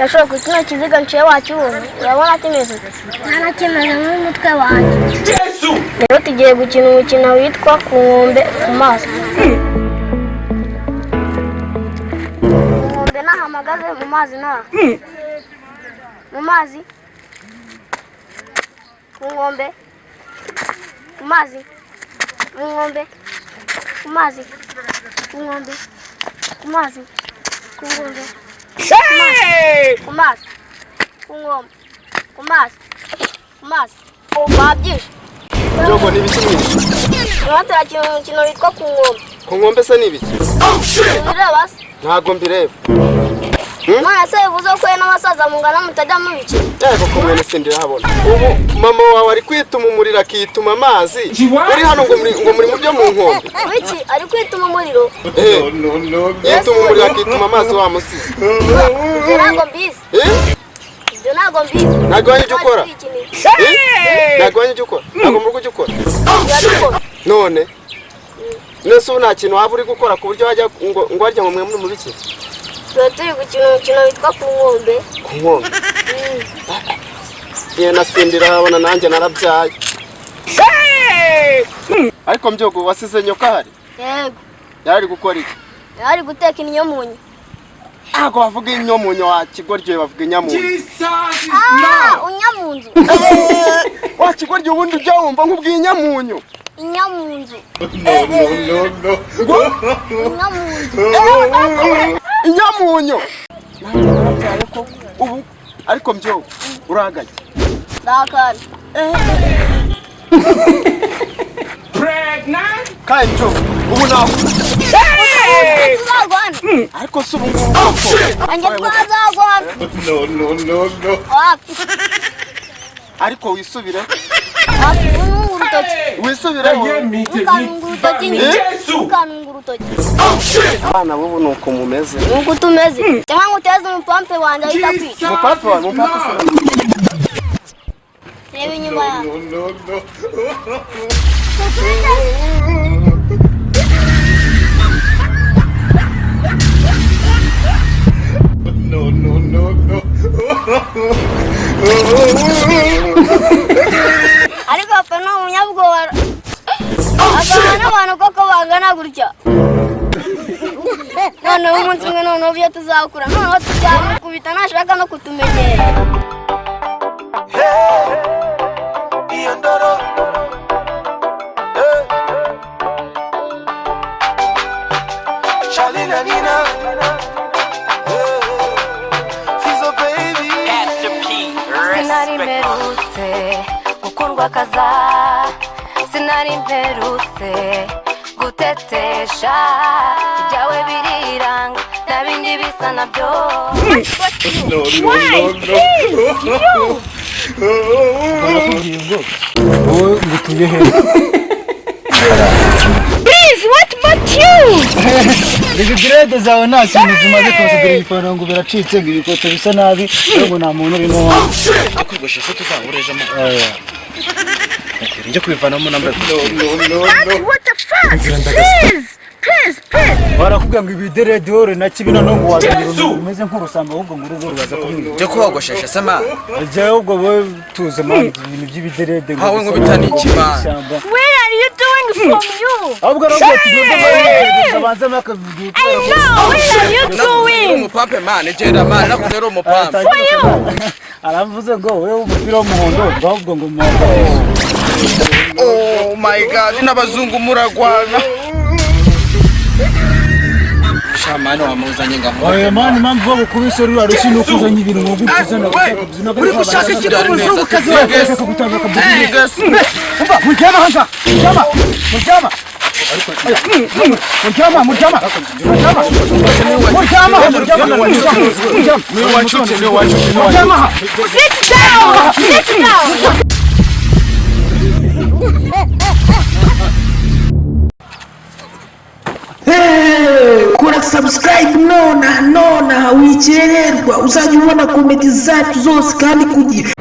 Gashoboka kino kiziga nciye wakibonye, urabona kimeze ute? Nta kimeze nk'umutwe wanjye. Rero tugiye gukina umukino witwa ku nkombe ku mazi. Ku nkombe naho mpagaze, mu mazi naho mu mazi, ku nkombe, ku mazi, mu nkombe, ku mazi, ku nkombe, ku mazi, ku nkombe, ku mazi, ku nkombe, ku mazi, ku mazi. Babyishe. Jogo, ni ibiki mwinshi? Turimo turakina umukino witwa ku nkombe. Ku nkombe se ni ibiki? Ubireba se? Ntabwo mbireba. None se bivuze ko we n'abasaza mungana mutajya mubikina? Yego, ko mwene sindirahabona. Ubu mama wawe ari kwituma umuriro, akituma amazi, uri hano ngo muri mu byo mu nkombe. Wiki ari kwituma umuriro? Eh, yituma umuriro, akituma amazi, wamusize. Ibyo ntabwo mbizi. Eh? Ibyo ntabwo mbizi. Ntabwo wanyu ujya ukora? Twikinira. Eh? Ntabwo wanyu ujya ukora? Ntabwo mu rugo ujya ukora? Turabikora. None nese ubu nta kintu waba uri gukora ku buryo wajya ngo warya ngo mwe muri mu biki? Tuba turi gukina umukino witwa ku nkombe. Ku nkombe. Iyo nasindira habona, nanjye narabyaye. Ariko mbyogo, wasize nyoka hari? Yego. Yari gukora iki? Yari guteka inyomunyo. Ntabwo bavuga inyomunyo, wa kigoryi, bavuga inyamunyo. Ah, unyamunzu. Wa kigoryi, ubundi ujya wumva nk'ubw'inyamunyo? Inyamunzu. Ngo? Inyamunzu. Inyamunyo. Nanjye narabyaye ko ubu. Ariko mbyogo, urahagaye? Ndakana. Kandi mbyogo, ubu nawe Tuzarwana. Ariko si ubu ngubu koko? Anjye twazarwana. Wapi? Ariko wisubire. Wapi, ununga urutoki. Wisubireho. Ntukanunga urutoki nyine. Eh? Ntukanunga urutoki. Abana b'ubu ni uko mumeze. Nuko tumeze, cyangwa ngo uteze umupampe wanjye ahita kwica. Umupapa wawe, umupapa se? Reba inyuma yawe. Ariko papa ni umunyabwoba, akaba n'abantu koko bangana gutya. Noneho umunsi umwe, noneho ibyo tuzakura, noneho tuzamukubita nashaka no kutumenyera. Iyo ndoro. Hey. Charlie na Nina. Hey. Fizo baby. Sinari mperutse gukundwa kaza, sinari mperutse gutetesha. Ibyawe biriranga, nta bindi bisa nabyo. Barakubwiye ngo wowe ngo utuye hehe? Please, what about you? Izi dread zawe nta kintu zimaze kose. Ipantaro ngo biracitse, ngo ibikoto bisa nabi, ngo nta muntu urimo hano. Kwigoshesha se tuzahurejemo? Oya. Njye kubivanamo nambaye. What the fuck? Please, please, please. Barakubwira ngo ibidread wore na kibi, noneho ngo wazanira umuntu umeze nk'urusamba, ahubwo ngo urugo rubaza kumwiba. Njye kubogoshesha se man? Jyawe ahubwo wowe tuze man, ibintu by'ibidread ngo Hawe ngo bisa bitani nabi, iki, man? ishyamba. Where are you doing from you? Ahubwo aravuga ati mwebwe abanza makavuga. I know, where are you doing? Umupampe man, genda man, nakuze ari umupampe. Aravuze ngo wowe umupira w'umuhondo, ngo ahubwo ngo mwambare. Oh my God, n'abazungu muragwana. Shamani wamuzanye ngaho. Oya man, impamvu bagukubise ruriya rushyi ni uko uzanye ibintu ngo gutya uzana. Uri gushaka iki ku muzungukazi? Muryama hanze, muryama, muryama, muryama, muryama, muryama, muryama, muryama, muryama. Niwe wacutse, niwe wacutse, niwe. Muryama. Sit down! Sit down! Kora subscribe nona nona, wikererwa, uzajya ubona comedy zacu zose kandi ku gihe.